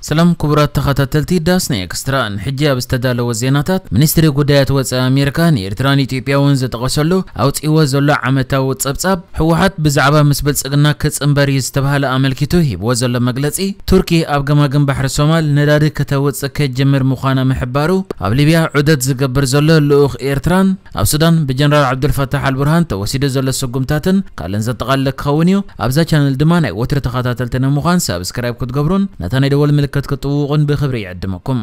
ሰላም ክቡራት ተኸታተልቲ ዳስና ኤክስትራ፣ ንሕጂ ኣብ ዝተዳለወ ዜናታት፣ ሚኒስትሪ ጉዳያት ወጻኢ ኣሜሪካ ንኤርትራን ኢትዮጵያ እውን ዝጠቐሰሉ ኣውጺእዎ ዘሎ ዓመታዊ ጸብጻብ፣ ህወሓት ብዛዕባ ምስ ብልጽግና ክጽንበር እዩ ዝተባህለ ኣመልኪቱ ሂብዎ ዘሎ መግለጺ፣ ቱርኪ ኣብ ገማግም ባሕሪ ሶማል ነዳዲ ከተውጽእ ከጀምር ምዃና ምሕባሩ፣ ኣብ ሊብያ ዑደት ዝገብር ዘሎ ልኡኽ ኤርትራን ኣብ ሱዳን ብጀነራል ዓብዱልፈታሕ ኣልቡርሃን ተወሲዱ ዘሎ ስጉምታትን ካልእን ዘጠቓልል ክኸውን እዩ። ኣብዛ ቻነል ድማ ናይ ወትሪ ተኸታተልቲ ንምዃን ሳብስክራይብ ክትገብሩን ነታ ናይ ደወል ምልክት ክትጥውቑን ብኽብሪ ይዕድመኩም።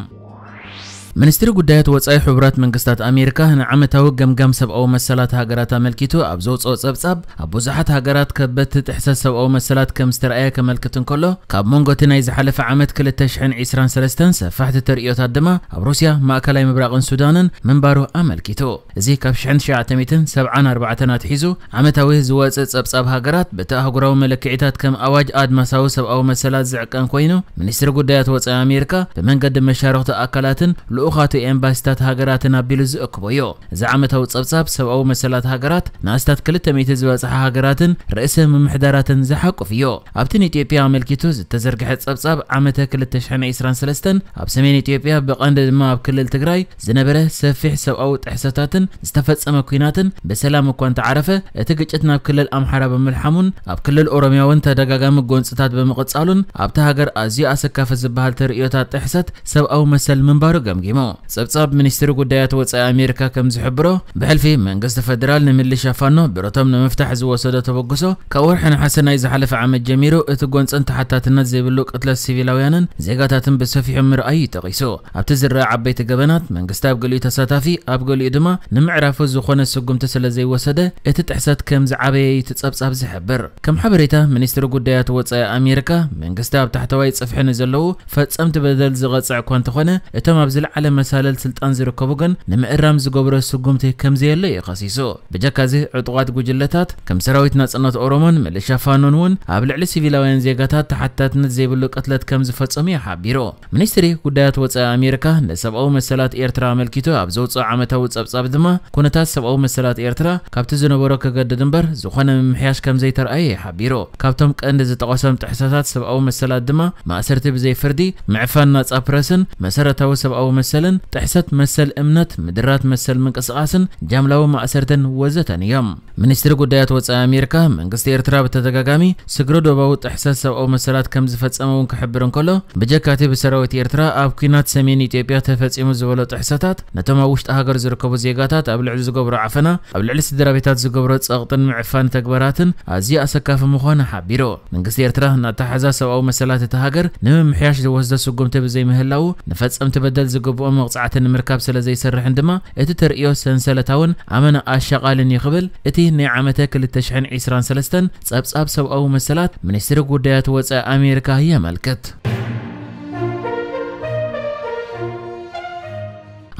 ሚኒስትሪ ጉዳያት ወጻኢ ሕቡራት መንግስታት ኣሜሪካ ንዓመታዊ ገምጋም ሰብኣዊ መሰላት ሃገራት ኣመልኪቱ ኣብ ዘውፅኦ ጸብጻብ፣ ኣብ ብዙሓት ሃገራት ከበድቲ ጥሕሰት ሰብኣዊ መሰላት ከም ዝተረኣየ ከመልክት እንከሎ፣ ካብ መንጎ እቲ ናይ ዝሓለፈ ዓመት ክልተ ሽሕን ዕስራን ሰለስተን ሰፋሕቲ ተርእዮታት ድማ ኣብ ሩስያ፣ ማእከላይ ምብራቕን ሱዳንን ምንባሩ ኣመልኪቱ። እዚ ካብ ሽሕን ትሽዓተ ሚእትን ሰብዓን ኣርባዕተን ኣትሒዙ ዓመታዊ ዝወጽእ ጸብጻብ ሃገራት፣ በቲ ኣህጉራዊ መለክዒታት ከም ኣዋጅ ኣድማሳዊ ሰብኣዊ መሰላት ዝዕቀን ኮይኑ፣ ሚኒስትሪ ጉዳያት ወጻኢ ኣሜሪካ ብመንገዲ መሻርኽቲ ኣካላትን ልኡኻቱ ኤምባሲታት ሃገራትን ኣቢሉ ዝእክቦ እዩ። እዚ ዓመታዊ ጸብጻብ ሰብኣዊ መሰላት ሃገራት ንኣስታት ክልተ ሚእቲ ዝበጽሓ ሃገራትን ርእሰ ምምሕዳራትን ዝሓቁፍ እዩ። ኣብቲ ንኢትዮጵያ ኣመልኪቱ ዝተዘርግሐ ጸብጻብ ዓመተ ክልተ ሽሕን ዕስራን ሰለስተን ኣብ ሰሜን ኢትዮጵያ ብቐንዲ ድማ ኣብ ክልል ትግራይ ዝነበረ ሰፊሕ ሰብኣዊ ጥሕሰታትን ዝተፈጸመ ኲናትን ብሰላም እኳ እንተዓረፈ፣ እቲ ግጭት ናብ ክልል ኣምሓራ ብምልሓሙን ኣብ ክልል ኦሮሚያ እውን ተደጋጋሚ ጎንጽታት ብምቕጻሉን ኣብቲ ሃገር ኣዝዩ ኣሰካፊ ዝበሃል ተርእዮታት ጥሕሰት ሰብኣዊ መሰል ምንባሩ ገምጊሙ። ጸብጻብ ሚኒስትሪ ጉዳያት ወጻኢ ኣሜሪካ ከም ዝሕብሮ፣ ብሕልፊ መንግስቲ ፈደራል ንምልሻ ፋኖ ብረቶም ንምፍታሕ ዝወሰዶ ተበግሶ፣ ካብ ወርሒ ነሓሰ ናይ ዝሓለፈ ዓመት ጀሚሩ እቲ ጎንጽን ተሓታትነት ዘይብሉ ቅትለት ሲቪላውያንን ዜጋታትን ብሰፊሑ ምርኣዩ እዩ ጠቒሱ። ኣብቲ ዝረኣ ዓበይቲ ገበናት፣ መንግስቲ ኣብ ገሊኡ ተሳታፊ፣ ኣብ ገሊኡ ድማ ንምዕራፉ ዝኾነ ስጉምቲ ስለ ዘይወሰደ፣ እቲ ጥሕሰት ከም ዝዓበየ እዩ እቲ ጸብጻብ ዝሕብር። ከም ሓበሬታ ሚኒስትሪ ጉዳያት ወጻኢ ኣሜሪካ፣ መንግስቲ ኣብ ታሕተዋይ ጽፍሒ ንዘለዉ ፈጸምቲ በደል ዝቐጽዕ እኳ እንተኾነ፣ እቶም ኣብ ዝለዓለ መሳልል ስልጣን ዝርከቡ ግን ንምእራም ዝገብሮ ስጉምቲ ከም ዘየሎ እዩ ከሲሱ። ብጀካ እዚ፣ ዕጡቓት ጉጅለታት ከም ሰራዊት ናጽነት ኦሮሞን ሚሊሻ ፋኖን እውን ኣብ ልዕሊ ሲቪላውያን ዜጋታት ተሓታትነት ዘይብሉ ቅትለት ከም ዝፈጸሙ እዩ ሓቢሩ። ሚኒስትሪ ጉዳያት ወጻኢ ኣሜሪካ ንሰብኣዊ መሰላት ኤርትራ ኣመልኪቱ ኣብ ዘውጽኦ ዓመታዊ ጸብጻብ ድማ፣ ኩነታት ሰብኣዊ መሰላት ኤርትራ ካብቲ ዝነበሮ ክገድድ እምበር ዝኾነ ምምሕያሽ ከም ዘይተረኣየ እዩ ሓቢሩ። ካብቶም ቀንዲ ዝጠቐሶም ጥሕሰታት ሰብኣዊ መሰላት ድማ፣ ማእሰርቲ ብዘይ ፍርዲ፣ ምዕፋን ናጻ ፕረስን መሰረታዊ ሰብኣዊ መሰልን፣ ጥሕሰት መሰል እምነት፣ ምድራት መሰል ምንቅስቓስን፣ ጃምላዊ ማእሰርትን ወዘተን እዮም። ሚኒስትሪ ጉዳያት ወጻኢ ኣሜሪካ፣ መንግስቲ ኤርትራ ብተደጋጋሚ ስግረ ዶባዊ ጥሕሰት ሰብኣዊ መሰላት ከም ዝፈጸመ እውን ክሕብር እንከሎ፣ ብጀካ እቲ ብሰራዊት ኤርትራ ኣብ ኲናት ሰሜን ኢትዮጵያ ተፈጺሙ ዝበሎ ጥሕሰታት፣ ነቶም ኣብ ውሽጢ ሃገር ዝርከቡ ዜጋታት ኣብ ልዕሊ ዝገብሮ ዓፈና፣ ኣብ ልዕሊ ስድራ ቤታት ዝገብሮ ጸቕጥን ምዕፋን ተግባራትን ኣዝዩ ኣሰካፊ ምዃኑ ሓቢሩ። መንግስቲ ኤርትራ፣ ንኣተሓሕዛ ሰብኣዊ መሰላት እታ ሃገር ንምምሕያሽ ዝወስዶ ስጉምቲ ብዘይምህላዉ፣ ንፈጸምቲ በደል ዝግብኦ መቕጻዕቲ ንምርካብ ስለ ዘይሰርሕን ድማ፣ እቲ ተርእዮ ሰንሰለታውን ኣመና ኣሻቓልን እዩ ክብል እቲ ናይ ዓመተ ክልተ ሽሕን ዕስራን ሰለስተን ጸብጻብ ሰብኣዊ መሰላት ሚኒስትሪ ጉዳያት ወጻኢ ኣሜሪካ የመልክት።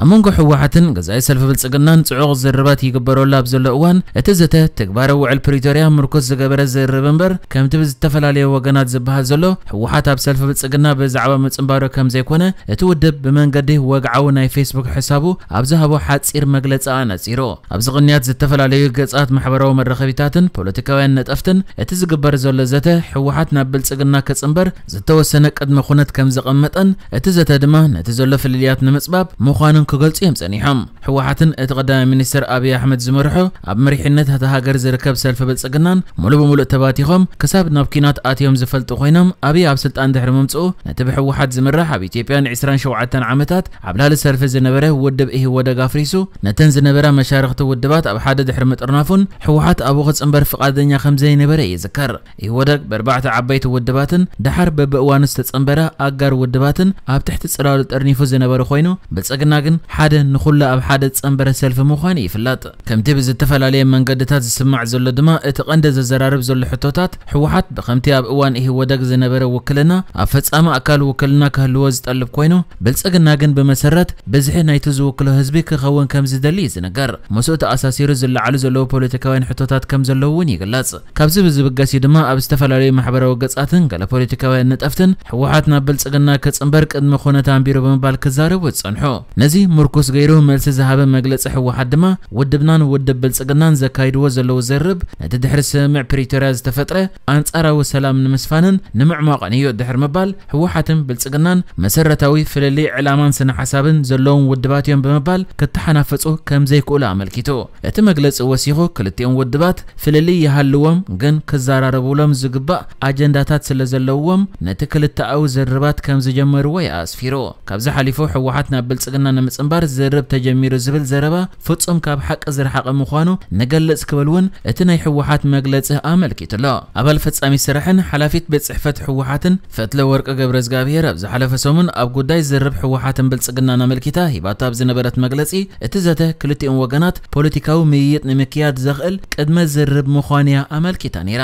ኣብ መንጎ ህወሓትን ገዛኢ ሰልፊ ብልጽግናን ጽዑቕ ዝርርባት ይግበረሉ ኣብ ዘሎ እዋን፣ እቲ ዘተ ትግባረ ውዕል ፕሪቶርያ ምርኩስ ዝገበረ ዝርርብ እምበር፣ ከምቲ ብዝተፈላለየ ወገናት ዝበሃል ዘሎ፣ ህወሓት ኣብ ሰልፊ ብልጽግና ብዛዕባ ምጽንባሩ ከም ዘይኮነ፣ እቲ ውድብ ብመንገዲ ወግዓዊ ናይ ፌስቡክ ሕሳቡ ኣብ ዝሃቦ ሓጺር መግለጺ ኣነጺሩ። ኣብዚ ቅንያት ዝተፈላለዩ ገጻት ማሕበራዊ መራኸቢታትን ፖለቲካውያን ነጠፍትን፣ እቲ ዝግበር ዘሎ ዘተ ህወሓት ናብ ብልጽግና ክጽንበር ዝተወሰነ ቅድመ ኩነት ከም ዘቐመጠን፣ እቲ ዘተ ድማ ነቲ ዘሎ ፍልልያት ንምጽባብ ምዃኑን ክገልጹ እዮም ጸኒሖም። ህወሓትን እቲ ቀዳማይ ሚኒስትር ኣብይ ኣሕመድ ዝመርሖ ኣብ መሪሕነት እታ ሃገር ዝርከብ ሰልፊ ብልጽግናን ሙሉ ብሙሉእ ተባቲኾም ክሳብ ናብ ኲናት ኣትዮም ዝፈልጡ ኮይኖም፣ ኣብይ ኣብ ስልጣን ድሕሪ ምምጽኡ ነቲ ብህወሓት ዝምራሕ ኣብ ኢትዮጵያ ንዕስራን ሸውዓተን ዓመታት ዓብላሊ ሰልፊ ዝነበረ ውድብ ኢህወደግ ኣፍሪሱ፣ ነተን ዝነበራ መሻርኽቲ ውድባት ኣብ ሓደ ድሕሪ ምጥርናፉን ህወሓት ኣብኡ ክጽንበር ፍቓደኛ ከም ዘይነበረ ይዝከር። ኢህወደግ ብኣርባዕተ ዓበይቲ ውድባትን ደሓር በብእዋኑ ዝተጸንበረ ኣጋር ውድባትን ኣብ ትሕቲ ጽላሉ ጠርኒፉ ዝነበረ ኮይኑ፣ ብልጽግና ግን ሓደ ንኹሉ ኣብ ሓደ ዝጸንበረ ሰልፊ ምዃኑ ይፍለጥ። ከምቲ ብዝተፈላለየ መንገድታት ዝስማዕ ዘሎ ድማ፣ እቲ ቀንዲ ዘዘራርብ ዘሎ ሕቶታት፣ ህወሓት ብከምቲ ኣብ እዋን ኢህወደግ ዝነበረ ውክልና፣ ኣብ ፈጻሚ ኣካል ውክልና ክህልዎ ዝጠልብ ኮይኑ፣ ብልጽግና ግን ብመሰረት ብዝሒ ናይቲ ዝውክሎ ህዝቢ ክኸውን ከም ዝደሊ እዩ ዝንገር። ምስኡ ተኣሳሲሩ ዝለዓሉ ዘለዉ ፖለቲካውያን ሕቶታት ከም ዘለዉ እውን ይግለጽ። ካብዚ ብዝብገስ እዩ ድማ ኣብ ዝተፈላለዩ ማሕበራዊ ገጻትን ገለ ፖለቲካውያን ነጠፍትን ህወሓት ናብ ብልጽግና ክጽንበር ቅድመ ኩነት ኣንቢሩ ብምባል ክዛረቡ ዝጸንሑ። ነዚ ምርኩስ ገይሩ መልሲ ዝሃበ መግለጺ ህወሓት ድማ፣ ውድብናን ውድብ ብልጽግናን ዘካይድዎ ዘለዉ ዝርርብ፣ ነቲ ድሕሪ ስምምዕ ፕሪቶርያ ዝተፈጥረ ኣንጻራዊ ሰላም ንምስፋንን ንምዕሟቕን እዩ ድሕሪ ምባል፣ ህወሓትን ብልጽግናን መሰረታዊ ፍልልይ ዕላማን ስነ ሓሳብን ዘለዎም ውድባት እዮም ብምባል ክተሓናፈጹ ከም ዘይክእሉ ኣመልኪቱ። እቲ መግለጺ ወሲኹ፣ ክልቲኦም ውድባት ፍልልይ ይሃልዎም፣ ግን ክዘራረቡሎም ዝግባእ ኣጀንዳታት ስለ ዘለዎም፣ ነቲ ክልተኣዊ ዝርርባት ከም ዝጀመርዎ እዩ ኣስፊሩ። ካብዚ ሓሊፉ፣ ህወሓት ናብ ብልጽግና ንምጽንባር ዝርርብ ተጀሚሩ ዝብል ዘረባ ፍጹም ካብ ሓቂ ዝረሓቐ ምዃኑ ንገልጽ ክብል እውን እቲ ናይ ህወሓት መግለጺ ኣመልኪቱ ኣሎ። ኣባል ፈጻሚ ስራሕን ሓላፊት ቤት ጽሕፈት ህወሓትን ፈትለ ወርቂ ገብረ እግዚኣብሔር ኣብ ዝሓለፈ ሰሙን ኣብ ጉዳይ ዝርርብ ህወሓትን ብልጽግናን ኣመልኪታ ሂባቶ ኣብ ዝነበረት መግለጺ፣ እቲ ዘተ ክልቲኦም ወገናት ፖለቲካዊ ምይይጥ ንምክያድ ዘኽእል ቅድመ ዝርርብ ምዃኑ እያ ኣመልኪታ ነይራ።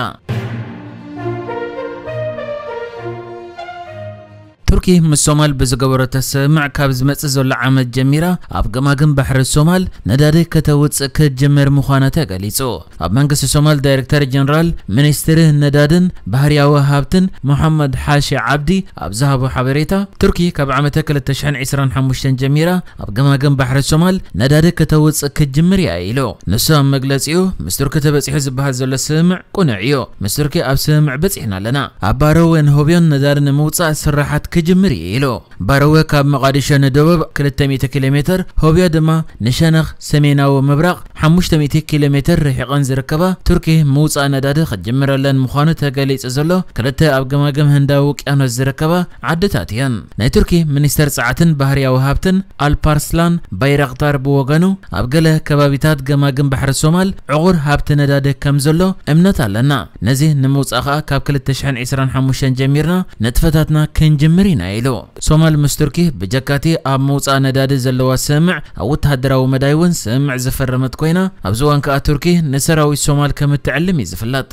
ቱርኪ ምስ ሶማል ብዝገበረቶ ስምምዕ ካብ ዝመጽእ ዘሎ ዓመት ጀሚራ ኣብ ገማግም ባሕሪ ሶማል ነዳዲ ከተውጽእ ክትጅምር ምዃና ተገሊጹ። ኣብ መንግስቲ ሶማል ዳይሬክተር ጀነራል ሚኒስትሪ ነዳድን ባህርያዊ ሃብትን መሓመድ ሓሺ ዓብዲ ኣብ ዝሃቦ ሓበሬታ፣ ቱርኪ ካብ ዓመተ ክልተ ሽሕን ዕስራን ሓሙሽተን ጀሚራ ኣብ ገማግም ባሕሪ ሶማል ነዳዲ ከተውጽእ ክትጅምር እያ ኢሉ። ንሱ ኣብ መግለጺኡ፣ ምስ ቱርኪ ተበጺሑ ዝበሃል ዘሎ ስምምዕ ቅኑዕ እዩ። ምስ ቱርኪ ኣብ ስምምዕ በጺሕና ኣለና። ኣብ ባረወን ሆብዮን ነዳዲ ንምውጻእ ስራሓት ክጅምር እዩ ኢሉ። ባረወ ካብ መቓዲሾ ንደቡብ ክልተ ሚእቲ ኪሎ ሜትር፣ ሆብዮ ድማ ንሸነኽ ሰሜናዊ ምብራቕ ሓሙሽተ ሚእቲ ኪሎ ሜትር ርሒቐን ዝርከባ ቱርኪ ምውጻእ ነዳዲ ክትጅምረለን ምዃኑ ተገሊጹ ዘሎ ክልተ ኣብ ገማግም ህንዳዊ ውቅያኖስ ዝርከባ ዓድታት እየን። ናይ ቱርኪ ሚኒስተር ጸዓትን ባህርያዊ ሃብትን ኣልፓርስላን ባይራቅታር ብወገኑ፣ ኣብ ገለ ከባቢታት ገማግም ባሕሪ ሶማል ዕቑር ሃብቲ ነዳዲ ከም ዘሎ እምነት ኣለና። ነዚ ንምውጻእ ከኣ ካብ ክልተ ሽሕን ዕስራን ሓሙሽተን ጀሚርና ንጥፈታትና ክንጅምር ኢና ኢሉ። ሶማል ምስ ቱርኪ ብጀካቲ ኣብ ምውጻእ ነዳዲ ዘለዋ ስምምዕ ኣብ ወተሃደራዊ መዳይ እውን ስምምዕ ዝፈረመት ኮይና፣ ኣብዚ እዋን ከኣ ቱርኪ ንሰራዊት ሶማል ከም እትዕልም እዩ ዝፍለጥ።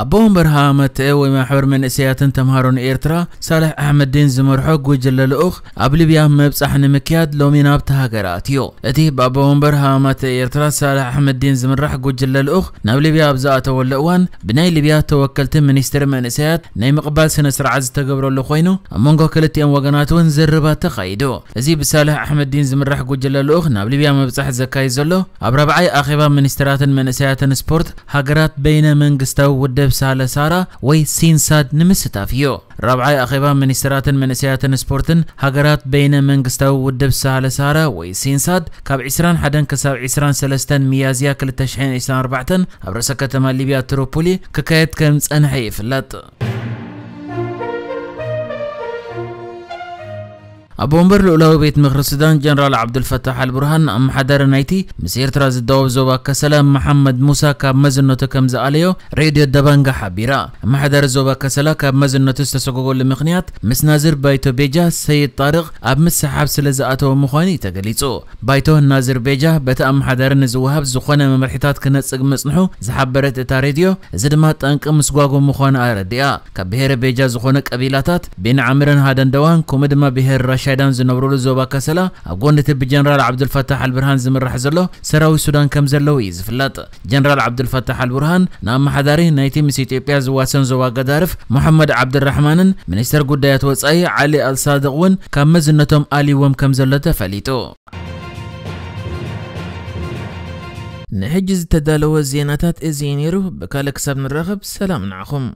ኣቦ ወንበር ሃመተ ወይ ማሕበር መንእሰያትን ተምሃሮን ኤርትራ ሳልሕ ኣሕመዲን ዝመርሖ ጉጅለ ልኡኽ ኣብ ሊብያ ምብጻሕ ንምክያድ ሎሚ ናብቲ ሃገር ኣትዩ። እቲ ብኣቦ ወንበር ሃማተ ኤርትራ ሳልሕ ኣሕመዲን ዝምራሕ ጉጅለ ልኡኽ ናብ ሊብያ ኣብ ዝኣተወሉ እዋን፣ ብናይ ሊብያ ተወከልቲ ሚኒስትሪ መንእሰያት ናይ ምቕባል ስነ ስርዓት ዝተገብረሉ ኮይኑ፣ ኣብ መንጎ ክልቲኦም ወገናት እውን ዝርርባት ተኻይዱ። እዚ ብሳልሕ ኣሕመዲን ዝምራሕ ጉጅለ ልኡኽ ናብ ሊብያ ምብጻሕ ዘካይድ ዘሎ፣ ኣብ ራብዓይ ኣኼባ ሚኒስትራትን መንእሰያትን ስፖርት ሃገራት በይነ መንግስታዊ ውድብ ሳህለ ሳራ ወይ ሲንሳድ ንምስታፍ እዩ። ራብዓይ ኣኼባ ሚኒስትራትን መንእሰያትን ስፖርትን ሃገራት በይነ መንግስታዊ ውድብ ሳህለ ሳራ ወይ ሲንሳድ ካብ ዕስራን ሓደን ክሳብ ዕስራን ሰለስተን ሚያዝያ ክልተ ሽሕን ዕስራን ኣርባዕተን ኣብ ርእሰ ከተማ ሊብያ ትሪፖሊ ክካየድ ከም ዝጸንሐ ይፍለጥ። ኣቦ ወንበር ልኡላዊ ቤት ምኽሪ ሱዳን ጀነራል ዓብዱልፈታሕ ኣልቡርሃን፣ ኣመሓዳሪ ናይቲ ምስ ኤርትራ ዝዳወብ ዞባ ከሰላ መሓመድ ሙሳ ካብ መዝነቱ ከም ዝኣለዮ ሬድዮ ደባንጋ ሓቢራ። ኣመሓዳሪ ዞባ ከሰላ ካብ መዝነቱ ዝተሰጎገሉ ምኽንያት፣ ምስ ናዝር ባይቶ ቤጃ ሰይድ ጣርቕ ኣብ ምስሓብ ስለ ዝኣተወ ምዃኑ እዩ ተገሊጹ። ባይቶ ናዝር ቤጃ በቲ ኣመሓዳሪ ንዝወሃብ ዝኾነ መምርሒታት ክነጽግ ምጽንሑ ዝሓበረት እታ ሬድዮ፣ እዚ ድማ ጠንቂ ምስጓጉ ምዃኑ ኣረዲኣ። ካብ ብሄረ ቤጃ ዝኾነ ቀቢላታት ቤን ዓምርን ሃደንደዋን፣ ከምኡ ድማ ብሄር ራሻይዳን ዝነብሩሉ ዞባ ከሰላ፣ ኣብ ጎኒ እቲ ብጀነራል ዓብዱልፈታሕ ኣልብርሃን ዝምራሕ ዘሎ ሰራዊት ሱዳን ከም ዘለዉ እዩ ዝፍለጥ። ጀነራል ዓብዱልፈታሕ ኣልቡርሃን ንኣመሓዳሪ ናይቲ ምስ ኢትዮጵያ ዝዋሰን ዞባ ገዳርፍ መሐመድ ዓብድራሕማንን ሚኒስተር ጉዳያት ወጻኢ ዓሊ ኣልሳድቕ እውን ካብ መዝነቶም ኣልይዎም ከም ዘሎ ተፈሊጡ። ንሕጂ ዝተዳለወ ዜናታት እዚ እዩ ነይሩ። ብካልእ ክሳብ ንራኸብ፣ ሰላም ንዓኹም።